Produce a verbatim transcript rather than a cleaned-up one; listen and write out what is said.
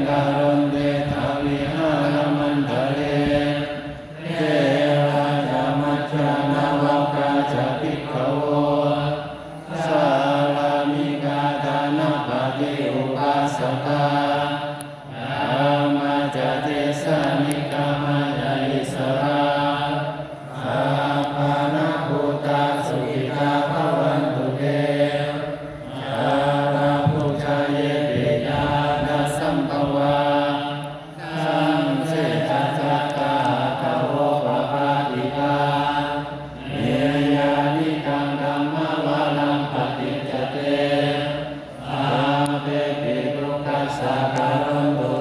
karontedha vihāramaṇḍale. Therā ca majjhā navakā ca bhikkhavo, sārāmikā dānapatī upāsakā, gāmā ca desā nigamā ca issarā, sappāṇabhūtā sukhitā bhavantu te. Cattābhujaye piya dasaṃ bhavā, saṃsedajātā athavopapātikā, niyyānikaṃ dhammavaraṃ paṭicca te, sabbepi dukkhassa karontu